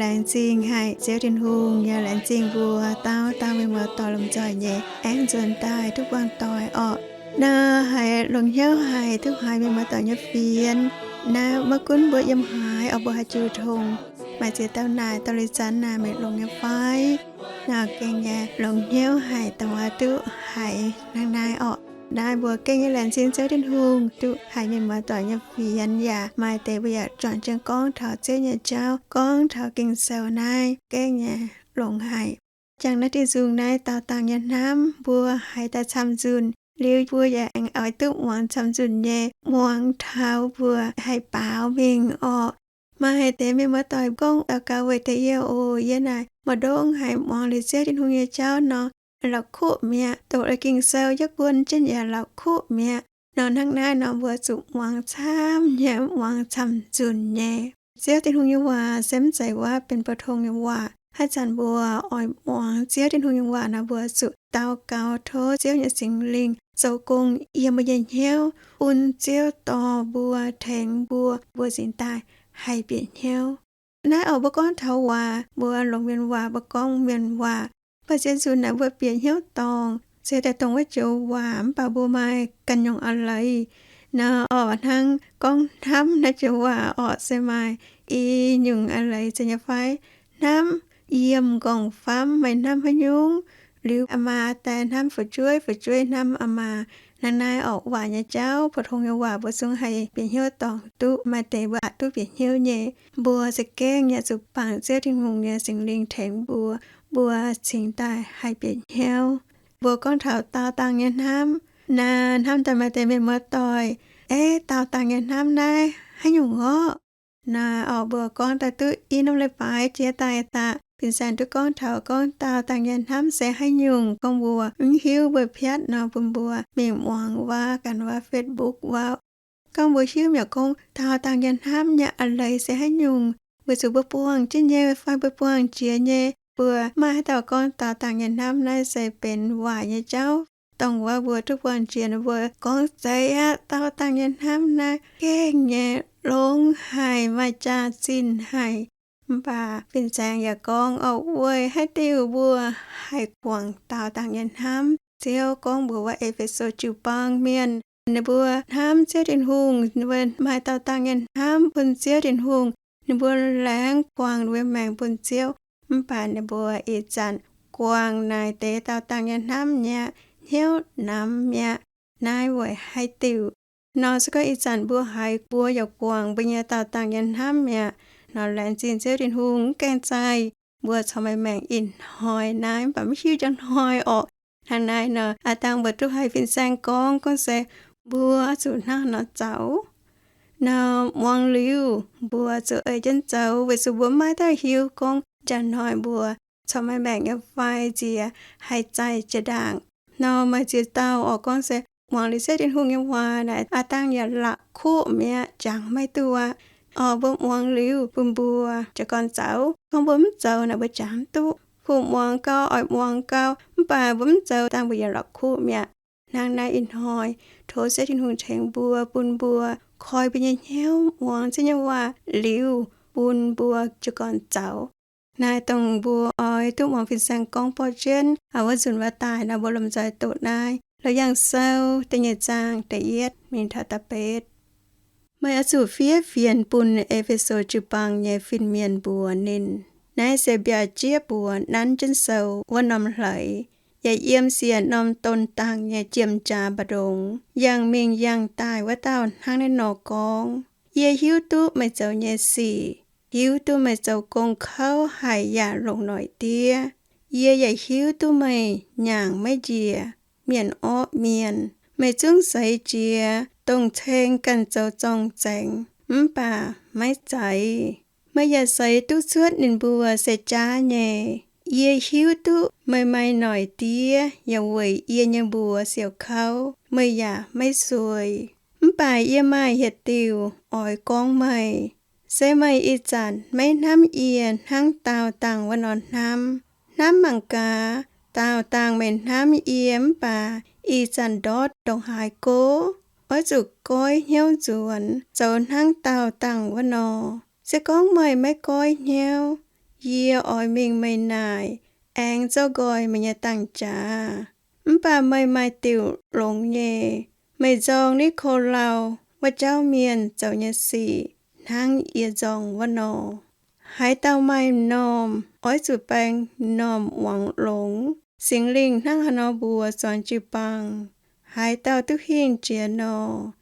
Laengz zingh haic Ziouv Tin-Hungh yaac laengz zingh mbuo dauh dauh mienh muoz-doic lomh nzoih nyei aengx nzuonx daaih duqv buangh doic orqc. Naaiv haiz longx hnyouv haic duqv haiz mienh muoz-doic nyei fienx. Naaiv maiv gunv mbuo yiem haaix, oix mbuo haih jiu tong, maaih ziex dauh naaic, dorh liuz zanc naaic meih longx nyei fai? Naaiv gengh nyei longx hnyouv haic dongh oix duqv haiz hnangv naaiv orqc. Naaiv mbuo gengh nyei laengz zingh Ziouv Tin-Hungh duqv haiz mienh muoz-doic nyei fienx yaac maaih deix mbuo yaac juangc jienv gorngv taux Ziouv nyei jauv, gorngv taux Ging-Sou naaiv gengh nyei longx haic. Jangx naaiv diuh nzung naaiv daauh dangh nyei hnamv mbuo haiz daaih camv-nzunc liuz, mbuo yaac aengx oix duqv muangx camv-nzunc nyei, muangx taux mbuo haih baaux mingh orqc. Maaih deix mienh muoz-doic gorngv, Daux gaux weic deix yie oc. Yie naaic maaih ndongc haaix muangx liuz Ziouv Tin-Hungh nyei jauv nor, la'kuqv mi'aqv. Doqc liuz Ging-Sou yietv buonv jienv yaac la'kuqv mi'aqv. Nor hnangv naaiv nor mbuo zuqc muangx camv nyei, muangx camv-nzunc nyei. Ziouv Tin-Hungh nyei waac se mv zeiz waac benx pou-tong nyei waac. Haaix zanc mbuo oix muangx Ziouv Tin-Hungh nyei waac nor, mbuo zuqc daux gaux tov Ziouv nyei Singx Lingh zoux gong yiem mbuo nyei hnyouv, bun Ziouv dorh mbuo, tengx mbuo, mbuo cingx daaih haih bieqc hnyouv. Naaiv oc, mbuo gorngv taux waac, mbuo longc mienh waac, mbuo gorngv mienh waac. Mv baac ziex nzunc naaic mbuo bieqc hnyouv dorngc se daaih dongh wuov joux waac, mv baac mbuo maaih ganh nyungc a'leiz. Naaiv oc, hnangv gorngv hnamv naaiv joux waac orqc, se maaih i nyungc a'leiz zeiz nyei fai? Hnamv yiem m'nqorngv-famv, meih hnamv haaix nyungc? Liuz a'maah daaih hnamv fu'jueiv, fu'jueiv hnamv a'maah. Hnangv naaiv orqc, waac nyei jauv, pou-tong nyei waac mbuo zungv haih bieqc hnyouv dorngc duqv. Maaih deix mbuo aqc duqv bieqc hnyouv nyei. Mbuo za'gengh yaac zuqc bangc Ziouv Tin-Hungh nyei Singx Lingh tengx mbuo, mbuo cingx daaih haih bieqc hnyouv. Mbuo gorngv taux daauh dangh nyei hnamv. Naaiv hnamv daaih maaih deix mienh muoz-doic, Ei, daauh dangh nyei hnamv naaiv haaix nyungc orqc? Naaiv oc, mbuo gorngv daaih duqv i norm leiz-baaix jiex daaih daqc, fin-saeng duqv gorngv taux gorngv daauh dangh nyei hnamv se haaix nyungc. Gorngv mbuo mv hiuv, mbuo piatv nor, bun mbuo mingh muangx waac, ganh waac Facebook waac. Gorngv mbuo hiuv mi'aqv gorngv daauh dangh nyei hnamv nyei a'leiz se haaix nyungc, weic zuqc mbuo buangh jienv nyei fai mbuo buangh jiex nyei, mbuo maaih haaix dauh gorngv daauh dangh nyei hnamv naaiv se benx waaic nyei jauv, dongh wuov mbuo duqv buangh jiex nor, mbuo gorngv, Zeiz aqv, daauh dangh nyei hnamv naaiv gengh nyei longx haic, maaih jaax-zinh haic. Mv baac fin-saeng yaac gorngv, oix weic haaix diuc mbuo haih guangc daauh dangh nyei hnamv? Ziouv gorngv mbuox wuov E^fe^so jiu-baang mienh, ninh mbuo hnamv Ziouv Tin-Hungh, ninh mbuo maaih daauh dangh nyei hnamv bun Ziouv Tin-Hungh, ninh mbuo laengz guangc ninh mbuo maengc bun Ziouv. Mv baac ninh mbuo ih zanc guangc naaic deix daauh dangh nyei hnamv mi'aqv, hnyouv namx mi'aqv. Naaiv weic haaix diuc? Nor se gorngv ih zanc mbuo haiz mbuo yaac guangc mbuo nyei daauh dangh nyei hnamv mi'aqv nor, laengz zingh Ziouv Tin-Hungh mv gaengh zaih mbuo corc maaih maengc ih hnoi naaiv, mv baac mv hiuv njang hnoi orqc. Hnangv naaiv nor, aav dangh mbuo duqv haiz fin-saeng gorngv, gorngv se mbuo zuqc hnangv nor zoux. Nor muangx liuz, mbuo zuqc ei jienv zoux, weic zuqc mbuo maiv daaih hiuv gorngv njang hnoi mbuo corc maaih maengc nyei fai nziex haih zaih jiex ndaangc. Nor maaih ziex dauh orqc gorngv se muangx liuz Ziouv Tin-Hungh nyei waac naaic, aav dangh yaac la'kuqv mi'aqv, jangx maiv duqv aqv. Orqc, mbuo muangx liuz bun mbuo jiez gorn zoux. Gorngv mbuo mv zoux naaic, mbuo jangx mv duqv. Kuv muangx gau, oix muangx gau, mv baac mbuo mv zoux, dangh mbuo yaac la'kuqv mi'aqv. Hnangv naaiv ih hnoi, tov Ziouv Tin-Hungh tengx mbuo, bun mbuo koi mbuo nyei hnyouv muangx Ziouv nyei waac liuz, bun mbuo jiez gorn zoux. Naaiv dongh mbuo oix duqv muangx fin-saeng gorngv borqv jienv wuov nzunc waac daaih nor, mbuo lomh nzoih doqc naaiv Laauc Yaangh Sou da'nyeic zaang da'yietv mingh taux da'betv. Meih oix zuqc fiev fienx bun E^fe^so jiu-baang nyei fin-mienh mbuox ninh, Naaiv se mbiauh jieqv mbuox nanv jienv sou wuov norm hleix, yaac yiem siec norm don dangh nyei jiem-jaa mba'ndongx, yangh mingh yangh daaih wuov dauh hnangv naaiv nor gorngv, Yie hiuv duqv meih zoux nyei sic, hiuv duqv meih zoux gong kouv haic yaac longc noic diev. Yie yaac hiuv duqv meih nyaangc maiv njiec, mienh orqv mienh. Meih zungv seix jiex dongh ceng ganh zoux zorng-zengx, mv baac maiv zeiz. Meih yaac seix duqv cuotv ninh mbuo se jaav nyei. Yie hiuv duqv meih maaih noic diev yaac weic yie nyei mbuox siouc kouv, meih yaac maiv sueih. Mv baac yie maaih yietc diuc oix gorngv meih. Se meih ih zanc maiv hnamv yie hnangv daauh dangh wuov nor hnamv. Hnamv mangc gaax, daauh dangh meih hnamv yie mv baac ih zanc ndortv ndongc haaix go? Oix zuqc goiv hnyouv nzuonx, zoux hnangv daauh dangh wuov nor. Se gorngv meih maiv goiv hnyouv, Yie oix mingh meih naaic, aengx zorqv nqoi meih nyei dangh jaax. Mv baac meih maaih diuc longx nyei. Meih nzorng niv ko lauh wuov jauv mienh zoux nyei sic hnangv yie nzorng wuov nor. Haaix dauh maaih m'normh, oix zuqc baeng m'normh muangx longx. Singx Lingh hnangv haaix nor mbuox zuangx jiu-baang, haaix dauh duqv hingh jiex nor,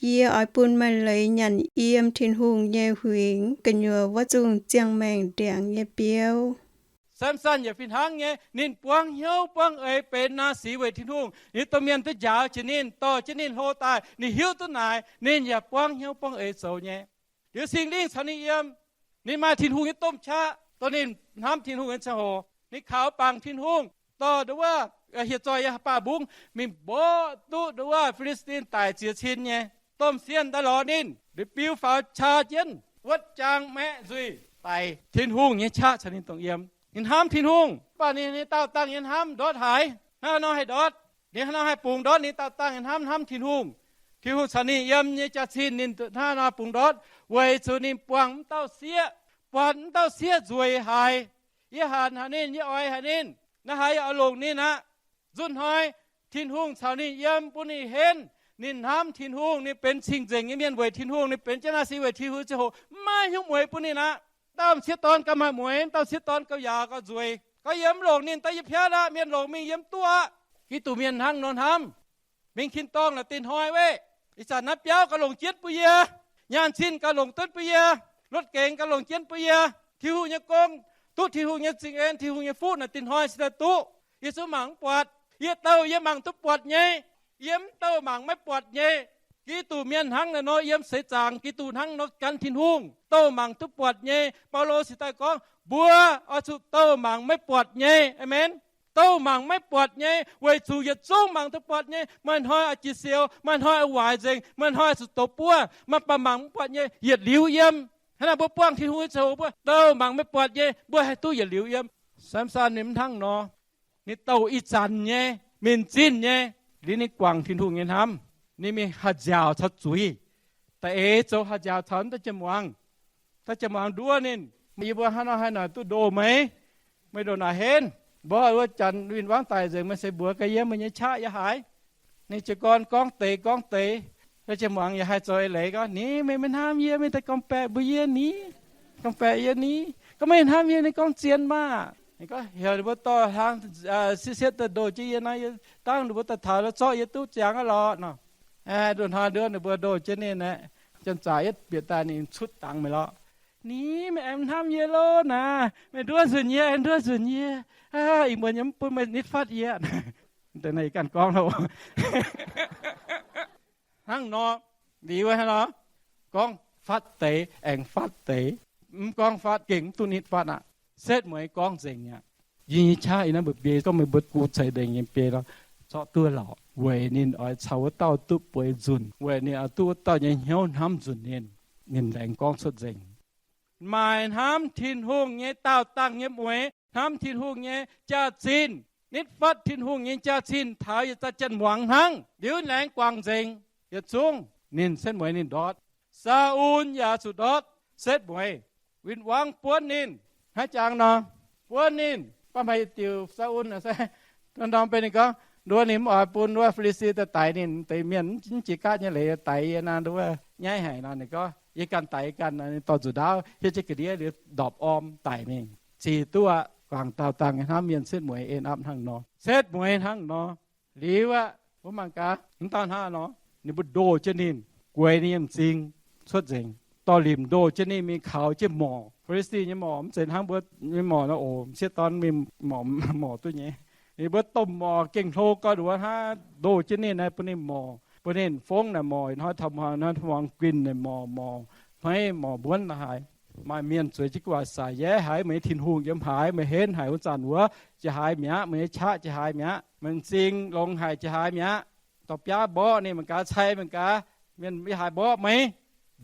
yie oix bun maaih leiz nyanc yiem Tin-Hungh nyei huingx gu'nyuoz wuov zungh ziangh maengc ndiangx nyei biouv. Samson yaac fih hnangv nyei, ninh buangv hnyouv buangv eix benx naasix weic Tin-Hungh. Ninh domh mienh duqv njaaux jiex ninh, dorh jienv ninh hlo daaih, ninh hiuv duqv naaic, ninh yaac buangv hnyouv buangv eix zoux nyei. Liuz Singx Lingh caux ninh yiem, ninh maaih Tin-Hungh nyei domh qaqv, dongh ninh hnamv Tin-Hungh nyei ziangh hoc, ninh kaux bangc Tin-Hungh, dorh nduov wuov, hieh zoih yiem baac mbungv mingh mborqv duqv nduov wuov Fi^li^saa^tin daic ziex cin nyei domh sienh daaih lorz ninh, liuz biu faaux qaqv jienv wuotv jaang maeqv nzuih daic. Tin-Hungh nyei qaqv caux ninh dongh yiem. Ninh hnamv Tin-Hungh, mv baac ninh nyei daauh dangh nyei hnamv ndortv haaix. Hnangv haaix nor haih ndortv? Ninh hnangv haaix bungx ndortv ninh daauh dangh nyei hnamv, hnamv Tin-Hungh? Tin-Hungh caux ninh yiem nyei jaax-zinh ninh hnangv haaix nor bungx ndortv? Weic zuqc ninh buangh mv dauh sieqv, buatc mv dauh sieqv nzueic haic. Yie hanc haic ninh, yie oix haic ninh, naaiv haaix yaac oix longc ninh aqv. Nzunc hnoi Tin-Hungh caux ninh yiem, bun ninh henv. Ninh hnamv Tin-Hungh, ninh benx cing-nzengc nyei mienh weic Tin-Hungh, ninh benx jienv naasix weic Tin-Hungh ziangh hoc, mv maaih hnyouv mueiz bun ninh aqv. Dauh m'sieqv dorn ganh maaih mueiz, dauh m'sieqv dorn gauh yaauc gauh nzueic. Gorngv yie mv longc ninh, daaih yie piatv aqv, mienh longc mingh yie mv duqv aqv. Giduc mienh hnangv nor hnamv. Mingh tin-dorngh naaic dinh hnoi weqv, ih zanc naaiv biauv gauh longc jienv bun yie, nyaanh cin gauh longc duqv bun yie, luotv gengx gauh longc jienv bun yie. Tin-Hungh nyei gong, duqv Tin-Hungh nyei zingh en, Tin-Hungh nyei fuqv naaic dinh hnoi cingx daaih duqv. Yie zungv mangc mv buatc. Yie douh yie mangc duqv buatc nyei. Yie mv douh mangc maiv buatc nyei. Giduc mienh hnangv naaiv nor yiem seix zaangc, Giduc hnangv nor gan Tin-Hungh, douh mangc duqv buatc nyei. Baulo cingx daaih gorngv, mbuo oix zuqc douh mangc maiv buatc nyei. Aamen. Douh mangc maiv buatc nyei, weic zuqc yietc zungv mangc duqv buatc nyei, maaih hnoi oix jiez siou, maaih hnoi oix waaic nzengc, maaih hnoi oix zuqc douz buov, mv baac mangc mv buatc nyei yietc liuz yiem. Hnangv naaic mbuo buangh Tin-Hungh nyei ziangh hoc mbuo douh mangc maiv buatc nyei, mbuo haih duqv yietc liuz yiem. Samson ninh mv hnangv nor. Ninh douh ih zanc nyei, minc zinh nyei, liuz ninh guangc Tin-Hungh nyei hnamv, ninh mingh haih nziaauc caux zuiz. Da'eix zoux haih nziaauc caux dauh jien-muangz. Dauh jien-muangz nduov ninh, yie mbuo hnangv nor haih noic duqv ndoh meih. Meih ndoh naaic henv, mborqv wuov janx win-wangv daic nzengc, meih se mbuox gaax yie, meih nyei qaqv yie haiz. Ninh jiez gorn gorngv deix gorngv deix. Dauh jien-muangz yaac haih zoux eix leiz gorngv, ni, meih maiv hnamv yie, meih daaih gorngv-baeqc mbuox yie ni, gorngv-baeqc yie ni. Gorngv meih hnamv yie, ninh gorngv zien maah. Ninh gorngv heuc ninh mbuo dorh hlang sieqv-sietv daaih ndoh jienv yie nor, yie dangv ninh mbuo daaih taux la'zorqv yie duqv ziangx aqv lorqc nor. Nduov hnoi nduov ninh mbuo ndoh jienv ninh aqv, janx-zaqc yietv bieqc daaih ninh cutv dangx meih lorqc. Ni, meih aengx hnamv yie loh naaic, meih nduov nzunc yie, aengx nduov nzunc yie. Ih muonz yie mv bun meih nitv fatv yie. Deix naaiv yie ganh gorngv loh. Hnangv nor, liuz hnangv nor, gorngv fatv deix aengx fatv deix, mv gorngv fatv gengh mv duqv nitv fatv aqv. Setv mueiz gorngv nzengc aqv. Yie nyei qaqv yie naaiv mbuo biei gorngv meih mbuo gu ceix nzengc nyei biei nor, zorqv duqv lorqc. Weic ninh oix caux wuov dauh duqv bueix nzunc, weic ninh oix duqv wuov dauh nyei hnyouv hnamv nzunc ninh, ninh laengz gorngv cuotv nzengc. Maaih hnamv Tin-Hungh nyei daauh dangh nyei mueiz, hnamv Tin-Hungh nyei jaax-zinh, nitv fatv Tin-Hungh nyei jaax-zinh taux yietc dauh janx-muangz hnangv, liuz laengz guangc nzengc yietc zungv. Ninh setv mueiz ninh ndortv. Saa^un yaac zuqc ndortv setv mueiz. Win-wangv buonv ninh. Hnangv jangx nor, buonv ninh, baac maaih yietc diuc Saa^un se, norm-norm benx ninh gorngv, nduov ninh mv oix bun wuov Fi^li^saa^tin daaih daix ninh, deix mienh mv jiex gaatv nyei leiz daix yie naaiv, nduov nyaiv haic nor. Ninh gorngv, yie ganh daix ganh. Ninh dorh nzuqc ndaauv hietv jienv ga'ndiev liuz ndorpc orm daic mingh. Zic duqv aqv. Guangc daauh dangh nyei hnamv mienh setv mueiz en apv hnangv nor, setv mueiz hnangv nor. Liuz aqv, mbuo mangc gaax, mv dauh hnangv nor, ninh mbuo ndoh jienv ninh, gueix ninh nyei m'zing cuotv nzengc, dorh limc ndoh jienv ninh mingh kaux jienv morc. Fi^li^saa^tin nyei morc mv zeiz hnangv mbuo nyei morc nor oc. M'sieqv dorn mingh morc, morc duqv nyei. Ninh mbuo domh morc gengh hlo gau nduov hnangv, ndoh jienv ninh naaiv bun ninh morc, bun ninh fongv naaic morc, ih hnoi taux muangx, ih hnoi taux muangx guinh naaic morc, morc hmeiv morc mbuonv naaic haic. Maaih mienh zueiz jienv gu'nguaaic saac, yie haiz meih nyei Tin-Hungh yiem haaix, meih henv haic wuov zanc wuov, jiex haaix mi'aqv, meih nyei qaqv jiex haaix mi'aqv, meih m'zing longx haic jiex haaix mi'aqv. Dorh biaav mborqv ninh mangc gaax, cai mangc gaax, mienh yie haiz mborqv meih.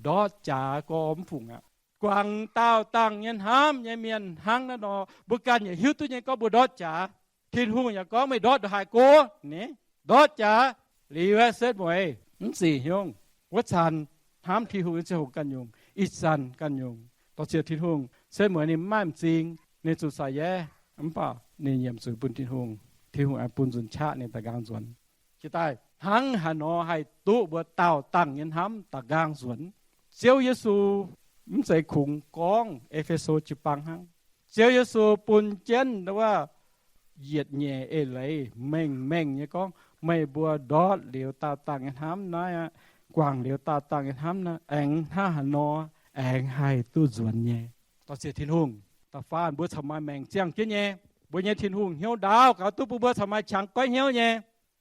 Ndortv jaax gorx mv fungc aqv. Guangc daauh dangh nyei hnamv nyei mienh hnangv naaiv nor, mbuo ganh yaac hiuv duqv nyei gorngv mbuo ndortv jaax. Tin-Hungh yaac gorngv meih ndortv nduqc haaix go ni, ndortv jaax. Liuz aeqv, setv mueiz mv zic hnyouv. Wuov zanc hnamv Tin-Hungh nyei ziangh hoc ganh nyungc, ih zanc ganh nyungc. Dorh ziec Tin-Hungh, Se mueiz ninh mv maaih m'zing, ninh zuqc saax yaav, mv baac ninh nyiemc zuiz bun Tin-Hungh. Tin-Hungh aengx bun nzunc qaqv ninh daaih nqaang nzuonx. Jiex daaih hnangv haaix nor haih duqv mbuo daauh dangh nyei hnamv daaih nqaang nzuonx? Ziouv Yesu mv zeiz kungx gorngv E^fe^so jiu-baang hnangv. Ziouv Yesu bun jienv wuov yietc nyeic eix leiz mengh mengh nyei gorngv, meih mbuo ndortv liuz daauh dangh nyei hnamv naaiv aqv, guangc liuz daauh dangh nyei hnamv naaiv, aengx hnangv haaix nor aengx haih duqv nzuonx nyei. Dorh ziec Tin-Hungh, da'faanh mbuo corc maaih maengc ziangh jienv nyei. Mbuo nyei Tin-Hungh hnyouv ndaauv gaux duqv bun mbuo corc maaih qangx goiv hnyouv nyei.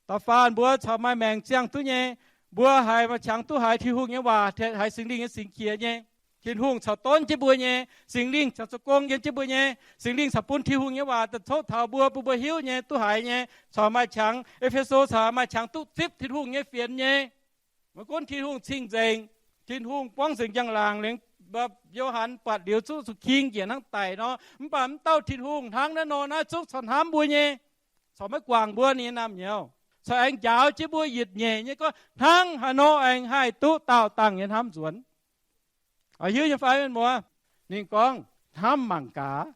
Da'faanh mbuo corc maaih maengc ziangh duqv nyei. Mbuo haiz maaih qangx duqv haiz Tin-Hungh nyei waac, haiz Singx Lingh nyei singx qiex nyei. Tin-Hungh corc donv jienv mbuo nyei. Singx Lingh corc zoux gong yiem jienv mbuo nyei. Singx Lingh corc bun Tin-Hungh nyei waac daaih coqv taux mbuo, bun mbuo hiuv nyei, duqv haiz nyei, corc maaih qangx. E^fe^so corc maaih qangx duqv zipv Tin-Hungh nyei fienx nyei. Maiv gunv Tin-Hungh cing-nzengc, Tin-Hungh buangv nzengc njang-laangc liuz, Yo^han buatc liuz zuqc zuqc king njiec hnangv daic nor, mv baac mv dauh Tin-Hungh hnangv naaiv nor naaiv zungv corc hnamv mbuo nyei, corc maiv guangc mbuo nyei naamh nyouz, corc aengx njaaux jienv mbuo yietc nyeic nyei gorngv hnangv haaix nor aengx haih duqv daauh dangh nyei hnamv nzuonx. Oix hiuv nyei fai, mienh muoz? Ninh gorngv, hnamv mangc gaax,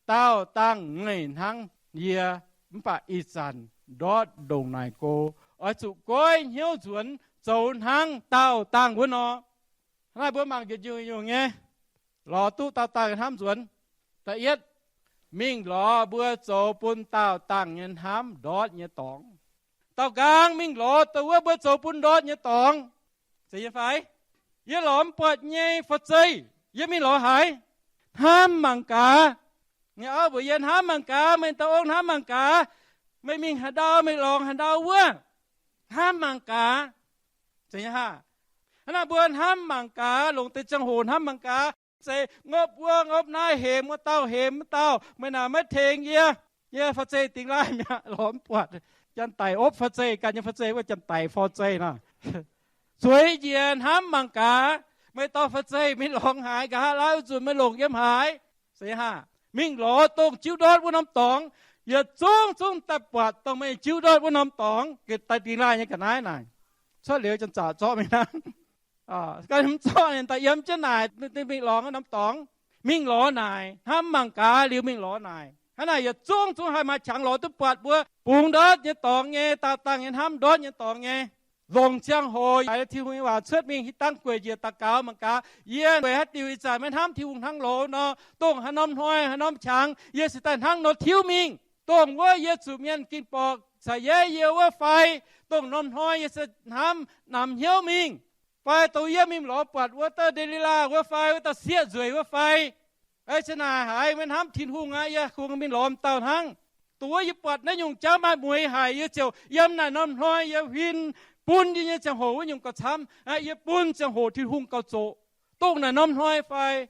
daauh dangh meih hnangv yie, mv baac ih zanc ndortv ndongc naaic go, oix zuqc goiv hnyouv nzuonx zoux hnangv daauh dangh wuov nor. Hnangv naaic mbuo mangc njiec nyungc-nyungc nyei, lorz duqv daauh dangh nyei hnamv nzuonx. Da'yietv, mingh lorz mbuo zoux bun daauh dangh nyei hnamv ndortv nyei dorngx. Daauh nqaang mingh lorz dongh wuov mbuo zoux bun ndortv nyei dorngx. Zeiz nyei fai? Yie lorz mv buatc nyei for zeih, yie mingh lorz haaix? Hnamv mangc gaax. Nyei auv mbuox yie, hnamv mangc gaax, meih dauh ong hnamv mangc gaax, meih mingh haaix ndau meih lorz haaix ndau wuov. Hnamv mangc gaax. Zeiz nyei haah? Hnangv naaic mbuo hnamv mangc gaax, longc deix ziangh hoc hnamv mangc gaax, zeiz ngopv wuov ngopv naaiv, hemx wuov dauh hemx wuov dauh, meih naaic maiv tengx yie, yie for zeih dingx laaih mi'aqv, lorz mv buatc. Janx-daic opv for zeih ganh nyei for zeih wuov janx-daic for zeih nor. Zueiz njiec hnamv mangc gaax, meih dorh for zeih mingh lorz haaix, nqa'haav laaiv wuov nzunc meih longc yiem haaix. Zeiz haah? Mingh lorz dongh jiuv ndortv wuov norm dorngx. Yietc zungv zungv daaih buatc dongh meih jiuv ndortv wuov norm dorngx, ga'naaiv dingx laaih nyei ga'naaiv naaic. Cuotv liuz janx-zaqc zorqv mingh hnangv. Ganh mv zorqv ninh daaih yiem jienv naaic, mingh lorz norm dorngx. Mingh lorz naaic, hnamv mangc gaax liuz mingh lorz naaic. Hnangv naaic yietc zungv zungv haih maaih qangx lorz duqv buatc mbuo bungx ndortv nyei dorngx nyei, daauh dangh nyei hnamv ndortv nyei dorngx nyei. Longc ziangh hoc haiz Tin-Hungh nyei waac cuotv mingh, hitv dangv gueic njiec daux gaux mangc gaax, yie weic haaix diuc ih zanc maiv hnamv Tin-Hungh hnangv loz nor, dongh haaix norm hnoi haaix norm qangx yie cingx daaih hnangv nor tiuv mingh. Dongh wuov yie zuqc mienh ging borqc caux yeiv yie wuov fai, dongh norm hnoi yie se hnamv namx hnyouv mingh, fai dongh yie mingh lorz buatc wuov dauh Nde^li^laa wuov fai, wuov dauh sieqv nzueic wuov fai. Eix naaic haiz maiv hnamv Tin-Hungh aqv, yie kungx mingh lorz m'dauh hnangv. Dongh wuov yie buatc naaiv nyungc jauv maaih mueiz haic, yie ziouc yiem naaic norm hnoi yie huin bun yie nyei ziangh hoc wuov nyungc gauh camv. Yie bun ziangh hoc Tin-Hungh gauh zoqc. Dongh naaic norm hnoi fai?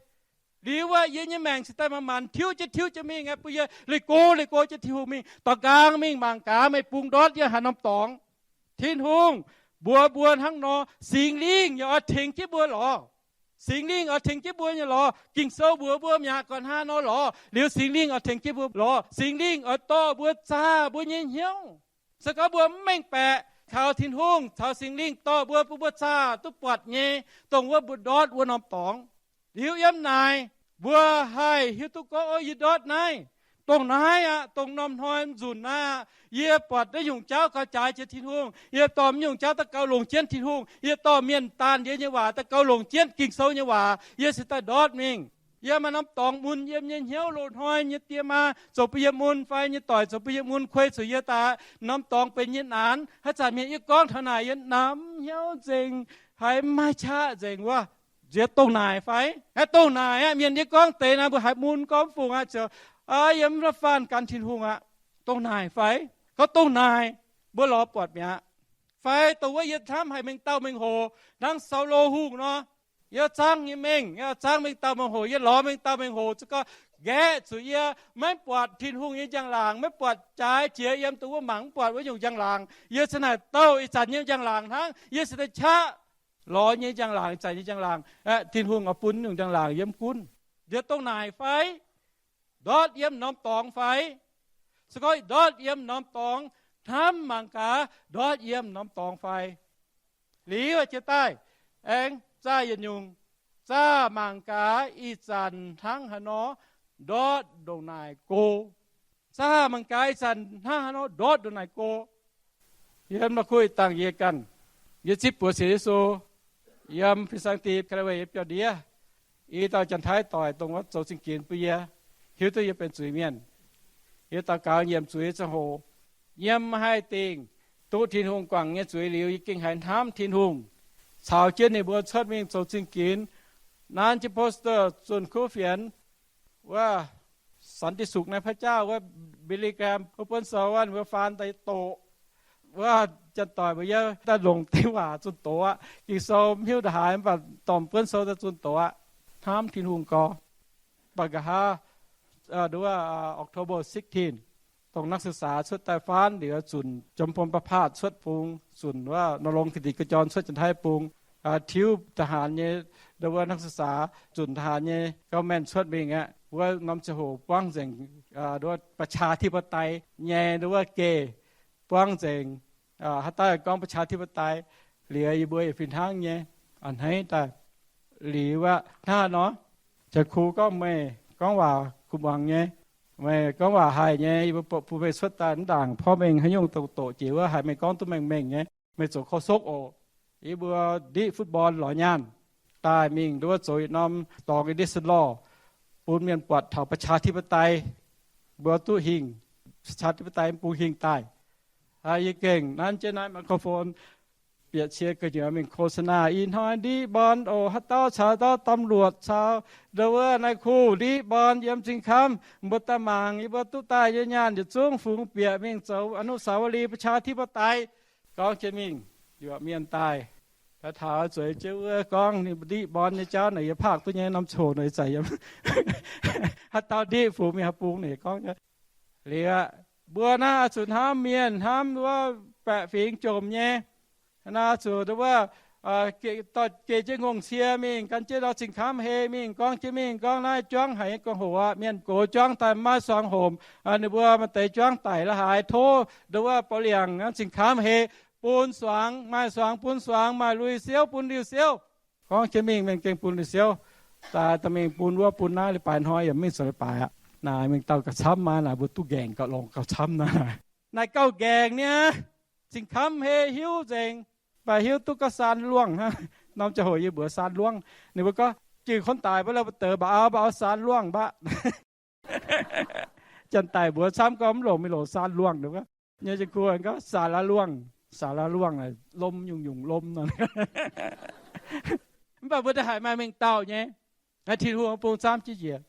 Liuz aqv, yie nyei maengc cingx daaih manc-manc tiuv jienv tiuv jienv mingh aqv, bun yie leih go leih go jienv Tin-Hungh mingh. Da'gaang mingh mangc gaax meih bungx ndortv yiem haaix norm dorngx. Tin-Hungh mbuox mbuo hnangv nor, Singx Lingh yaac oix tengx jienv mbuo lorz. Singx Lingh oix tengx jienv mbuo nyei lorz. Ging-Sou mbuox mbuo mi'aqv, ganh hnangv nor lorz. Liuz Singx Lingh oix tengx jienv mbuo lorz. Singx Lingh oix dorh mbuo zaah mbuo nyei hnyouv. Se gorngv mbuo mv mengh baeqc, kaux Tin-Hungh caux Singx Lingh dorh mbuo, bun mbuo zaah duqv buatc nyei, dongh wuov mbuo ndortv wuov norm dorngx. Liuz yiem naaic, mbuo haih hiuv duqv gorngv, o, yie ndortv naaiv. Dongh naaiv aqv, dongh norm hnoi nzunc naaiv aqv, yie buatc naaiv nyungc jauv gauh jaaix jiex Tin-Hungh. Yie dorh naaiv nyungc jauv daaih gauh longc jienv Tin-Hungh. Yie dorh mienh daanh ndiev nyei waac daaih gauh longc jienv, Ging-Sou nyei waac, yie cingx daaih ndortv mingh. Yie maaih norm dorngx mun yiem nyei hnyouv, loz-hnoi nyei die maa zoux bun yie mun fai nyei doic zoux bun yie mun, kuei zuqc yie daaih. Norm dorngx benx yie naanx. Haaix zanc mienh yie gorngv taux naaic, yie namx hnyouv nzengc, haiz mv maaih qaqv nzengc wuov. Nziex dongh naaic fai? Haaix dongh naaic aqv? Mienh yie gorngv deix naaic mbuo haiz mun gorngv fungc aqv, ziouc, yie mv la'faanh gan Tin-Hungh aqv. Dongh naaic fai? Gorngv dongh naaic, mbuo lorz buatc mi'aqv. Fai dongh wuov yie hnamv haic mengh dauh mengh hoc hnangv Saulo Hungh nor, yie zangv nyei mengh, yie zangv mengh dauh mengh hoc, yie lorz mengh dauh mengh hoc, za'gengh nqaeqv zuqc yie maiv buatc Tin-Hungh nyei njang-laangc, maiv buatc jaaix jiex yiem dongh wuov mangc mv buatc wuov nyungc njang-laangc. Yie cingx naaic douh ih zanc nyei njang-laangc hnangv, yie cingx daaih qaqv lorz nyei njang-laangc, ih zanc nyei njang-laangc. Tin-Hungh oix bun nyungc njang-laangc yie mv gunv. Nziex dongh naaic fai? Ndortv yiem norm dorngx fai? Se gorngv ndortv yiem norm dorngx, hnamv mangc gaax ndortv yiem norm dorngx fai? Liuz jiex daaih, aengx zaah yietc nyungc. Zaah mangc gaax ih zanc hnangv haaix nor ndortv ndongc naaic go. Zaah mangc gaax ih zanc hnangv haaix nor ndortv ndongc naaic go. Yiem la'kuqv dangh yie ganh, yie zipv buoz sienx Yesu yiem fin-saeng dingh Calvary nyei biauv-ndiev. I dauh Janx-Taiv doic dongh wuov zoux zingh ginx bun yie, hiuv duqv yie benx zuiz mienh. Yie daux gaux nyiemc zuiz ziangh hoc, yiem haih dingc duqv Tin-Hungh guangc nyei zuiz liuz, yie gengh haiz hnamv Tin-Hungh caux jienv ninh mbuo cuotv mingh zoux zingh ginx. Nanv jienv poster zunh kuv fienx wuov สันติสุขในพระเจ้า wuov Billy Graham wuov buonv sou wuov, ninh mbuo faan daaih doqc. Wuov janx-doic mbuo yie daaih longc deix waac zunh doqc aqv. Ging-Sou mv hiuv ndongc haaix, mv baac dorh buonv sou daaih zunh doqc aqv. Hnamv Tin-Hungh gorx. Mv baac nqa'haav, nduov, October sixteen, dongh นักศึกษา cuotv daaih faanv liuz, zunc จอมพลประภาส cuotv bung, zunc wuov นรงค์ กิติขจร cuotv Janx-Taiv bung, tiuv ทหาร nyei, nduov, นักศึกษา zunc ทหาร nyei government cuotv mingh aqv. Wuov norm ziangh hoc buangv nzengc, nduov, ประชาธิปไตย nyei, nduov, geh buangv nzengc. Haaix dauh gorngv ประชาธิปไตย liuz, yie mbuo yietc fih hnangv nyei, a'hneiv daaih. Liuz aqv, hnangv haaix nor, Janx-Kuv gorngv meih gorngv waac kuv muangx nyei, meih gorngv waac haih nyei, yie mbuo bun meih cuotv daaih mv ndaangc porv mengh haaix nyungc doqc doqc jiex wuov, haiz meih gorngv duqv mengh mengh nyei, meih zoux โฆษก oc. Yie mbuo ndiqv football lorz nyaanh daaih mingh nduov zoux yietc norm dorngx อินดิสลอ bun mienh buatc taux ประชาธิปไตย mbuo duqv hingh, ประชาธิปไตย bung hingh daaih. Yie gengh nanv jienv naaiv microphone bieqc cie gu'nyuoz mingh โฆษณา ih hnoi ndiqv บอล oc. Haaix dauh caux dauh ตำรวจ caux nduov wuov naaiv kuv ndiqv บอล yiem zingh kamv, mbuo daaih mangc yie mbuo duqv daaih nyei nyaanh yietc zungv fungx bieqc mingh zoux อนุสาวรีย์ประชาธิปไตย gorngv jienv mingh yuoqc mienh daaih. Taux zueiz jienv wuov gorngv ninh mbuo ndiqv บอล nyei jauv naaic yie paakv duqv nyei, norm ziangh hoc naaic yie zaic yiem. Haaix dauh ndiqv fungx mingh haaix bung naaic gorngv. Liuz aqv, mbuo naaiv oix zuqc hnamv mienh, hnamv wuov baeqc fingx jomc nyei. Naaiv zuqc nduov wuov dorh geh jienv ngongh cie mingh, gan jienv ndau zingh kamv hei mingh, gorngv jienv mingh gorngv naaiv juangv haic nyei gorngv hoc aqv. Mienh gox juangv daaih maiv suangx homc, ninh mbuo maaih deix juangv daic la'haaix, tov nduov wuov bou liangc zingh kamv hei bun suangx, maaih suangx bun suangx, maaih lui siouv bun lui siouv. Gorngv jienv mingh, mienh gengh bun lui siouv. Daaih dorh mingh bun wuov bun naaiv, leiz-baaix hnoi yaac mv mingh zoux leiz-baaix aqv. Naaic mingh dauh gauh camv maah, naaic mbuo duqv nqaengc gauh longx gauh camv naaiv. Naaic gauh nqaengc niaa. Zingh kamv hei hiuv nzengc, mv baac hiuv duqv gorngv saan luangh hnangv. Norm ziangh hoc yie mbuox saan luangh, ninh mbuo gorngv jiex คนตาย mbuo la'buo deix mba'au mba'au saan luangh mbatv. Janx-daic mbuox camv gorngv mv longc mingh longc saan luangh, ninh mbuo nyei jiex kuv gorngv ศาลาล่วง, ศาลาล่วง lom nyungc-nyungc lom nor. Mv baac mbuo daaih haiz maaih mengh dauh nyei, naaiv Tin-Hungh bung camv jienv njiec,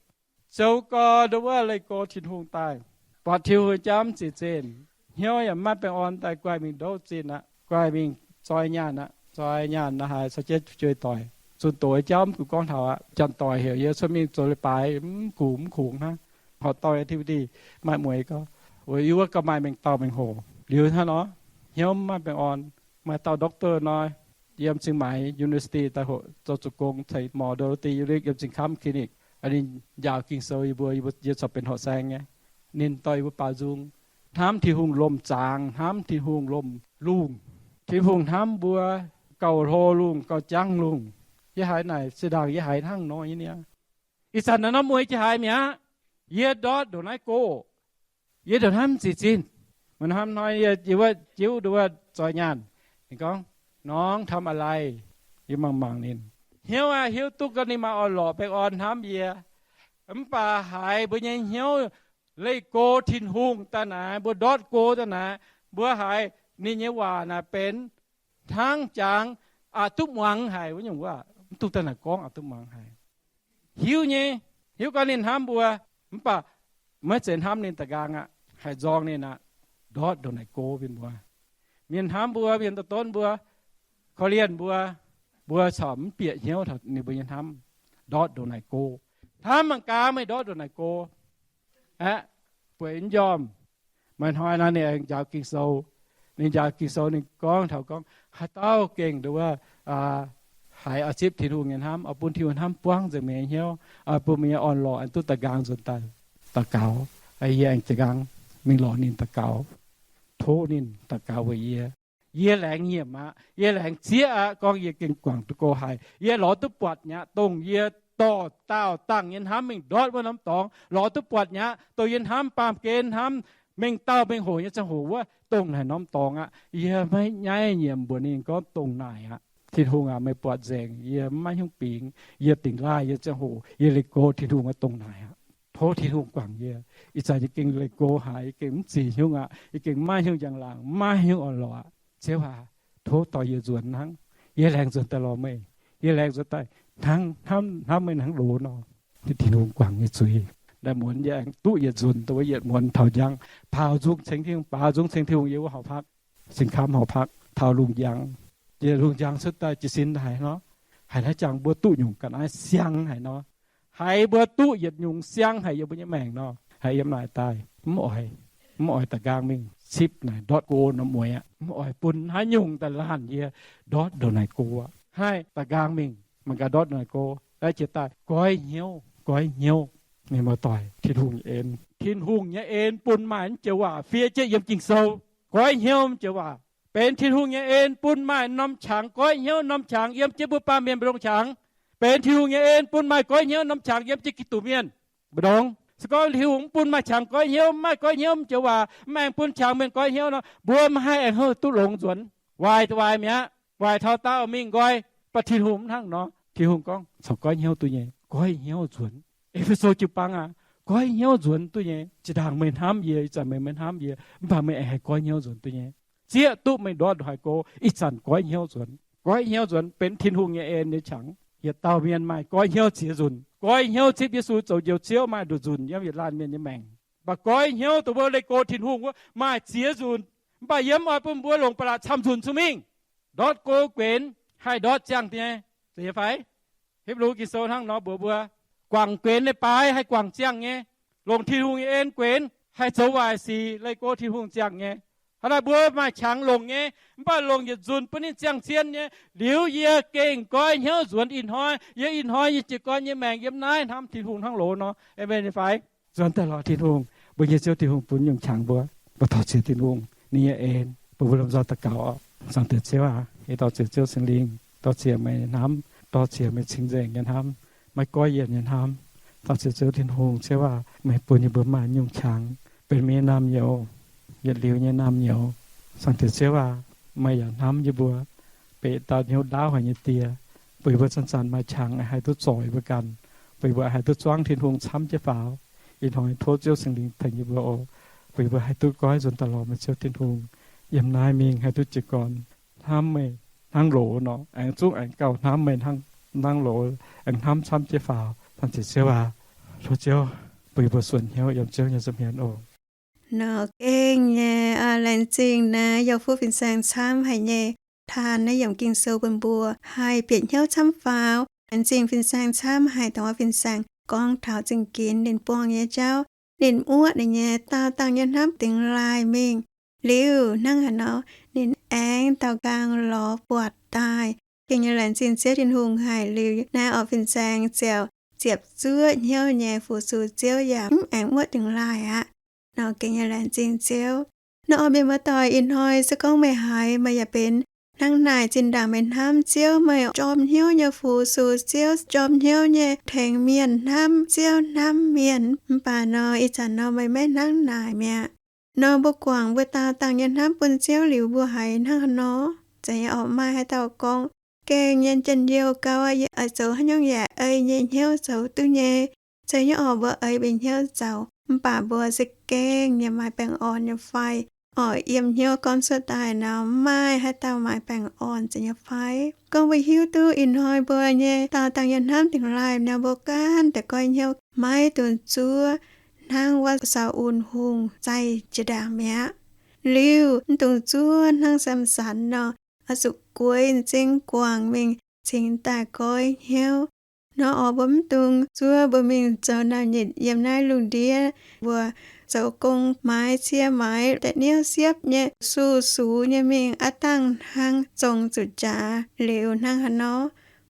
zoux gau nduov wuov leih go Tin-Hungh daaih, buatc Tin-Hungh jauv mv zeiz zinh, hnyouv yaac mv maaih baengh orn daaih guaih mingh ndouv zinh aqv, guaih mingh zoi nyaanh aqv, zoi nyaanh la'haaix caux jienv fu'jueiv doic. Zunh doz jauv mv kungx gorngv taux aqv. Janx-doic heuc yie cuotv mingh zoux leiz-baaix mv kungx mv kungx hnangv. Horqc dorngh nyei activity maaih mueiz gau, weic yie wuov gauh maaih mengh dauh mengh hoc. Liuz hnangv nor, hnyouv mv maaih baengh orn. Maaih dauh doctor nor, yiem Chiang Mai University daaih hoqc zoux zuqc gong ceix mortality rate yiem zingh kamv clinic. Ninh njaaux Ging-Sou yie mbuo, yie corc benx horqc saeng nyei. Ninh dorh yie mbuo baaux nzung, hnamv Tin-Hungh lomh zaangc, hnamv Tin-Hungh lomh lungh. Tin-Hungh hnamv mbuo gauh hlo lungh, gauh jangv lungh. Yie haiz naaic zinh ndaangc yie haiz hnangv nor nyei niaa. Ih zanc naaiv norm mueiz jiex haaix mi'aqv, yie ndortv ndongc naaiv go, yie ndongc hnamv mv zeiz zinh. Maaih hnoi yie, yie wuov jiuv nduov wuov zoi nyaanh, ninh gorngv, น้องทำอะไร? Yie mangc mangc ninh, hnyouv aqv, hiuv duqv gorngv ninh maaih orn-lorqc baengh orn hnamv yie. Mv baac haiz mbuo nyei hnyouv leih go Tin-Hungh daaih naaic, mbuo ndortv go daaih naaic, mbuo haiz ninh nyei waac naaic benx hnangv jangx aqc duqv muangx haic wuov nyungc wuov, mv dungx daaih naaic gorngv aqc duqv muangx haic. Hiuv nyei, hiuv gorngv ninh hnamv mbuo, mv baac maiv zeiz hnamv ninh da'nqaang aqv, haih nzorng ninh aqv. Ndortv ndongc naaic go mienh mbuo, mienh hnamv mbuo, mienh dorh donv mbuo, korv-lienh mbuo, mbuo corc mv bieqc hnyouv taux ninh mbuo nyei hnamv. Ndortv ndongc naaic go. Hnamv mangc gaax meih ndortv ndongc naaic go. Aeqv, bueix mv njormh. Maaih hnoi nor ninh aengx njaaux Ging-Sou. Ninh njaaux Ging-Sou ninh gorngv taux gorngv haaix dauh gengh nduov wuov, haiz oix zipv Tin-Hungh nyei hnamv, oix bun Tin-Hungh hnamv buangv nzengc meih nyei hnyouv, oix bun meih nyei orn-lorqc aengx duqv da'nqaang nzuonx daaih, daux gaux. Yie aengx da'nqaang mingh lorz ninh daux gaux, tov ninh daux gaux weic yie. Yie laengz nyiemc aqv. Yie laengz zieqv aqv. Gorngv yie gengh guangc duqv go haic. Yie lorz duqv buatc mi'aqv, dongh yie dorh daauh dangh nyei hnamv mingh ndortv wuov norm dorngx. Lorz duqv buatc mi'aqv, dongh yie hnamv baamh gen, hnamv mengh dauh mengh hoc nyei ziangh hoc wuov, dongh naaic norm dorngx aqv. Yie maiv nyaiv nyiemc mbuox ninh gorngv dongh naaic aqv. Tin-Hungh aac, meih buatc nzengc, yie maiv hnyungv bingx. Yie dingc laaih nyei ziangh hoc yie leih go Tin-Hungh wuov dongh naaic aqv. Tov Tin-Hungh guangc yie. Ih zanc yie gengh leih go haic, yie gengh mv zic hnyungv aqv. Yie gengh maiv hnyungv njang-laangc, maiv hnyungv orn-lorqc aqv. Ziouv aac, tov dorh yie nzuonx hnangv. Yie laengz nzuonx daaih lorz meih. Yie laengz nzuonx daaih hnangv, hnamv, hnamv meih hnangv loz nor. Tin-Hungh guangc nyei zuiz. Daaih muonz yie aengx duqv yietc nzunc, dongh wuov yietc muonz taux njang, paaux nzung ceng Tin-Hungh, paaux nzung ceng Tin-Hungh yiem wuov horqc park, Singx Kamv horqc park, taux lungh njang. Yie lungh njang cuotv daaih jiez sin haic nor, haiz naaiv jangx mbuo duqv nyungc ga'naaiv siang haic nor, haiz mbuo duqv yietc nyungc siang haic yiem mbuo nyei maengc nor, haiz yiem naaic daaih mv oix, mv oix da'nqaang mingh cipv naaic ndortv go norm mueiz aqv. Mv oix bun haaix nyungc daaih laanh yie ndortv ndongc naaic go aqv. Haih da'nqaang mingh, mangc gaax ndortv ndongc naaic go. Jiex daaih goiv hnyouv, goiv hnyouv. Mienh muoz-doic, Tin-Hungh nyei en, Tin-Hungh nyei en bun maaih naaiv joux waac fiev jienv yiem Ging-Sou, goiv hnyouv joux waac. Benx Tin-Hungh nyei en bun maaih norm qangx goiv hnyouv, norm qangx yiem jienv mbuo baamh mienh mbu'ndongx qangx. Benx Tin-Hungh nyei en bun maaih goiv hnyouv norm qangx yiem jienv Giduc mienh mbu'ndongx. Se gorngv Tin-Hungh mv bun maaih qangx goiv hnyouv, mv maaih goiv hnyouv joux waac, mv aengx bun qangx mienh goiv hnyouv nor, mbuo maiv haih aengx duqv longx nzuonx. Waaic waaic mi'aqv, waaic taux daauh mingh nqoi. Mv baac Tin-Hungh mv hnangv nor. Tin-Hungh gorngv corc goiv hnyouv duqv nyei, goiv hnyouv nzuonx. E^fe^so jiu-baang aac, goiv hnyouv nzuonx duqv nyei. Zinh ndaangc meih hnamv yie, ih zanc meih maiv hnamv yie, mv baac meih aengx haih goiv hnyouv nzuonx duqv nyei. Zieqv duqv meih ndortv ndongc haaix go, ih zanc goiv hnyouv nzuonx. Goiv hnyouv nzuonx benx Tin-Hungh nyei en nyei qangx. Yietc dauh mienh maaih goiv hnyouv ziex nzunc. Goiv hnyouv zipv Yesu zoux Njoux Ziouv maaih nduqc nzunc yiem yietc laanh mienh nyei maengc. Mv baac goiv hnyouv dongh mbuo leih go Tin-Hungh wuov maaih ziex nzunc. Mv baac yie mv oix bun mbuo longc ba'laqc camv nzunc zuqc mingh. Ndortv go guenx haih ndortv ziangh nyei, zeiz nyei fai? Hipv^lu Ging-Sou hnangv nor mbuox mbuo, guangc guenx leiz-baaix haih guangc ziangh nyei. Longc Tin-Hungh nyei en guenx haih zoux waaic sic leih go Tin-Hungh ziangh nyei. Hnangv naaic mbuo maaih qangx longc nyei, mv baac longc yietc nzunc bun ninh ziangh zien nyei. Liuz yie gengh goiv hnyouv nzuonx ih hnoi, yie ih hnoi nyei jiez gorn nyei maengc yiem naaiv hnamv Tin-Hungh hnangv loz nor. Aamen nyei fai? Nzuonx daaih lorz Tin-Hungh, mbuo nyei Ziouv Tin-Hungh bun nyungc qangx mbuo. Mbuo torh ziex Tin-Hungh ninh nyei en, mbuo mbuo lomh nzoih daux gaux oc. Zaangc Diex Ziouv aac, yie dor-ziec Ziouv Singx Lingh, dor-ziec meih hnamv, dor-ziec meih cing-nzengc nyei hnamv, maiv goiv yienc nyei hnamv. Dor-ziec Ziouv Tin-Hungh, Ziouv aac, meih bun yie mbuo maaih nyungc qangx benx meih nyei naamh nyouz, yietc liuz nyei naamh nyouz. Zaangc Diex Ziouv aac, meih yaac hnamv yie mbuo, benx dauh hnyouv ndaauv haic nyei Die, bun yie mbuo zanc-zanc maaih qangx haih duqv zorc yie mbuo ganh, bun yie mbuo haih duqv zuangv Tin-Hungh camv jienv faaux. Ih hnoi tov Ziouv Singx Lingh tengx yie mbuo oc, bun yie mbuo haih duqv goiv nzuonx daaih lorz meih Ziouv Tin-Hungh, yiem naaiv mingh haih duqv jiez gorn hnamv meih hnangv loz nor, aengx zungv aengx gauh hnamv meih hnangv loz, aengx hnamv camv jienv faaux. Zaangc Diex Ziouv aac, tov Ziouv bun yie mbuo suonc hnyouv yiem Ziouv nyei nza'hmien oc. Nor gengh nyei, laengz zingh naaiv yiem fuqv fin-saeng camv haic nyei, taan naaiv yiemc Ging-Sou bun mbuo haih bieqc hnyouv camv faaux. Laengz zingh fin-saeng camv haic, dongh wuov fin-saeng gorngv taux zingh ginx ninh buangh nyei jauv, ninh muoqv ninh nyei daauh dangh nyei hnamv dingx laaih mingh. Liuz hnangv haaix nor, ninh aengx daaux nqaang lorz buatc daaih. Gengh nyei laengz zingh Ziouv Tin-Hungh haic. Liuz naaiv orqc fin-saeng ziouc ziepc zuoqv hnyouv nyei fu-sux Ziouv yaac mv aengx muoqv dingx laaih aqv. Nor gengh nyei laengz zingh Ziouv. Nor orqc mienh muoz-doic, ih hnoi se gorngv meih haiz meih yaac benx hnangv naaic, zinh ndaangc meih hnamv Ziouv, meih jorm hnyouv nyei fu-sux Ziouv, jorm hnyouv nyei tengx mienh hnamv Ziouv, hnamv mienh. Mv baac nor ih zanc nor meih maiv hnangv naaic mi'aqv. Nor mbuo guangc mbuo daauh dangh nyei hnamv bun Ziouv liuz, mbuo haiz hnangv haaix nor? Zeiz nyei orqc, maaih haaix dauh gorngv, gengh nyei njien-youh gau aqv, yie oix zoux haaix nyungc yaac ei nyei hnyouv zoux duqv nyei. Zeiz nyei orqc, mbuo ei mbuo hnyouv zoux, mv baac mbuo se gengh nyei maaih baengh orn nyei fai? Orqc, yiem hnyouv gorngv cuotv daaih nor, maaih haaix dauh maaih baengh orn zeiz nyei fai? Gorngv mbuo hiuv duqv ih hnoi mbuo nyei daauh dangh nyei hnamv dingx laaih nor, mbuo gaanv deix goiv hnyouv maiv dungx zuov hnangv wuov Saa^un Hungh zaih jiex ndaangc mi'aqv. Liuz mv dungx zuov hnangv Samson nor, oix zuqc gueix m'zing guangc mingh cingx daaih goiv hnyouv. Nor orqc, mbuo mv dungx zuov mbuo mingh zoux nau nyitc yiem naaiv lungh ndiev, mbuo zoux gong maaiz cie maaiz da'niouv siepv nyei, su sux nyei mingh aqv dangh hnangv zong zuqc jaax liuz hnangv haaix nor.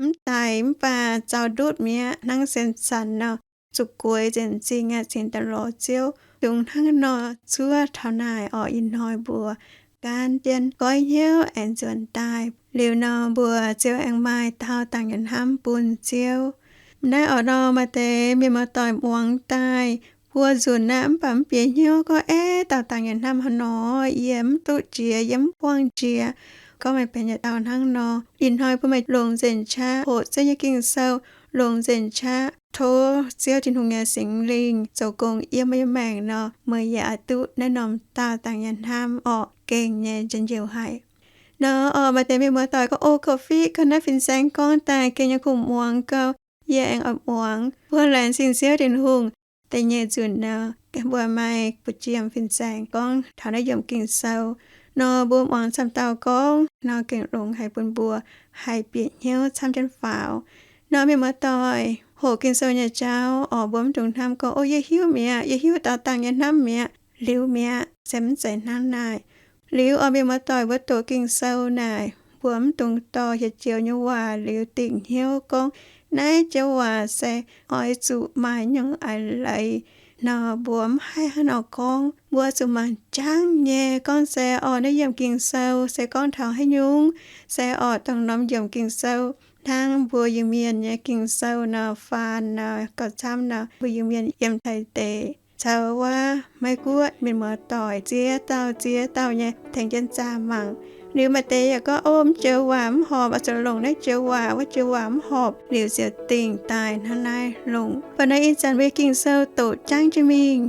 Mv daic mv baac zaux ndutv mi'aqv hnangv Samson nor, zuqc gueix nzengc m'zing aqv cingx daaih lorz Ziouv. Dungx hnangv nor zuov taux naaic orqc, ih hnoi mbuo gan jienv goiv hnyouv aengx nzuonx daaih. Liuz nor mbuo ziouc aengx maaih daauh dangc nyei hnamv bun Ziouv. Naaiv orqc nor maaih deix mienh muoz-doic muangx daaih buo nzunc naaiv mv baac mv bieqc hnyouv gorngv, Aeqv, daauh dangc nyei hnamv haaix nor? Yie mv duqv jiex, yie mv buangh jiex. Gorngv meih benx yietc dauh hnangv nor, ih hnoi bun meih longc nzengc qaqv hoqc Ziouv nyei Ging-Sou, longc nzengc qaqv tov Ziouv Tin-Hungh nyei Singx Lingh zoux gong yiem meih nyei maengc nor, meih yaac oix duqv naaiv norm daauh dangc nyei hnamv orqc, gengh nyei njien-youh haic. Nor orqc, maaih deix mienh muoz-doic gorngv, O, gauh fiqv gauh naaiv fin-saeng gorngv daaih gengh nyei kungx muangx gau, yie aengx oix muangx. Mbuo laengz zingh Ziouv Tin-Hungh. Da'nyeic nzunc nor, mbuo maaih buoz-jiem fin-saeng gorngv taux naaiv yiemc Ging-Sou nor, mbuo muangx camv dauh gorngv nor, gengh longx haic bun mbuo haih bieqc hnyouv camv jienv faaux. Nor mienh muoz-doic hoqc Ging-Sou nyei jauv orqc, mbuo mv dungx hnamv gorngv, O, yie hiuv mi'aqv, yie hiuv daauh dangc nyei hnamv mi'aqv, liuz mi'aqv, se mv zeiz hnangv naaiv. Liuz orqc, mienh muoz-doic, mbuo doqc Ging-Sou naaic, mbuo mv dungx dorh hieh joux nyei waac liuz dingc hnyouv gorngv, Naaiv joux waac se oix zuqc maaih nyungc a'hneiv leiz nor, mbuo mv haih hnangv nor gorngv. Mbuo zuqc mangc jangv nyei gorngv se orqc, naaiv yiemc Ging-Sou se gorngv taux haaix nyungc, se orqc, dongh norm yiemc Ging-Sou hnangv mbuo Iu-Mienh nyei Ging-Sou nor, faan nor, gauh camv nor mbuo Iu-Mienh yiem Taiv deic caux wuov Meiv Guoqv mienh muoz-doic ziex dauh ziex dauh nyei tengx jienv zaah mangc. Liuz maaih deix yaac gorngv, O, mv joux waac mv horpc, oix zuqc longc naaiv joux waac, wuov joux waac mv horpc, liuz ziouc dingc daaih hnangv naaiv longc. Mv baac naaiv ih zanc mbuo Ging-Sou doqc jangv jienv mingh,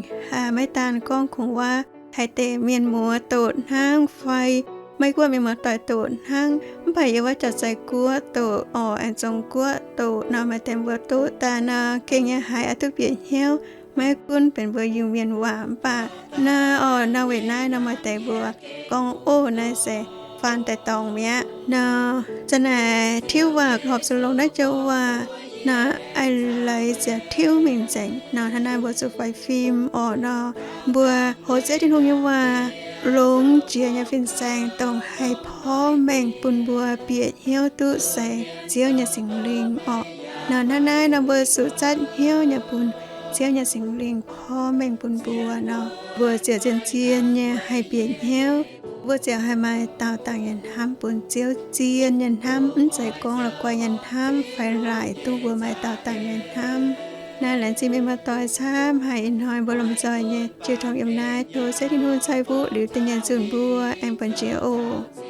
maiv daan gorngv kungx wuov Taiv deic mienh muoz doqc hnangv fai Meiv Guoqv mienh muoz-doic doqc hnangv, mv baac yiem wuov Jauv-Zei Guoqv doqc orqc, aengx Zong Guoqv doqc nor, maaih deix mbuo doqc daaih nor gengh nyei haiz oix duqv bieqc hnyouv. Maiv gunv benx mbuo Iu-Mienh waac mv baac nor orqc, nor weic naaiv nor maaih deix mbuo gorngv, O, naaiv se faan daaih dorngx mi'aqv nor. Zanc naaic tiuv waac horpc zuqc longc naaiv joux waac nor, a'hneiv leiz ziouc tiuv mingh nzengc nor. Hnangv naaiv mbuo zuqc faix fim orqc nor, mbuo hoz Ziouv Tin-Hungh nyei waac longx jiex nyei fin-saeng dongh haih porv mengh bun mbuo bieqc hnyouv duqv se Ziouv nyei Singx Lingh orqc. Nor hnangv naaiv nor mbuo zuqc zatv hnyouv nyei bun Ziouv nyei Singx Lingh porv mengh bun mbuo nor, mbuo ziouc zien-zien nyei haih bieqc hnyouv. Mbuo ziouc haih maaih daauh dangc nyei hnamv bun Ziouv, zien nyei hnamv, mv zeiz gorngv la'guaih nyei hnamv fai laaic duqv mbuo maaih daauh dangc nyei hnamv. Naaiv laengz zingh mienh muoz-doic camv haic. Ih hnoi mbuo lomh nzoih nyei jiu tong yiem naaiv. Tov Ziouv Tin-Hungh cai fuqv liuz da'nyeic nzunc mbuo aengx buonc jiex oc.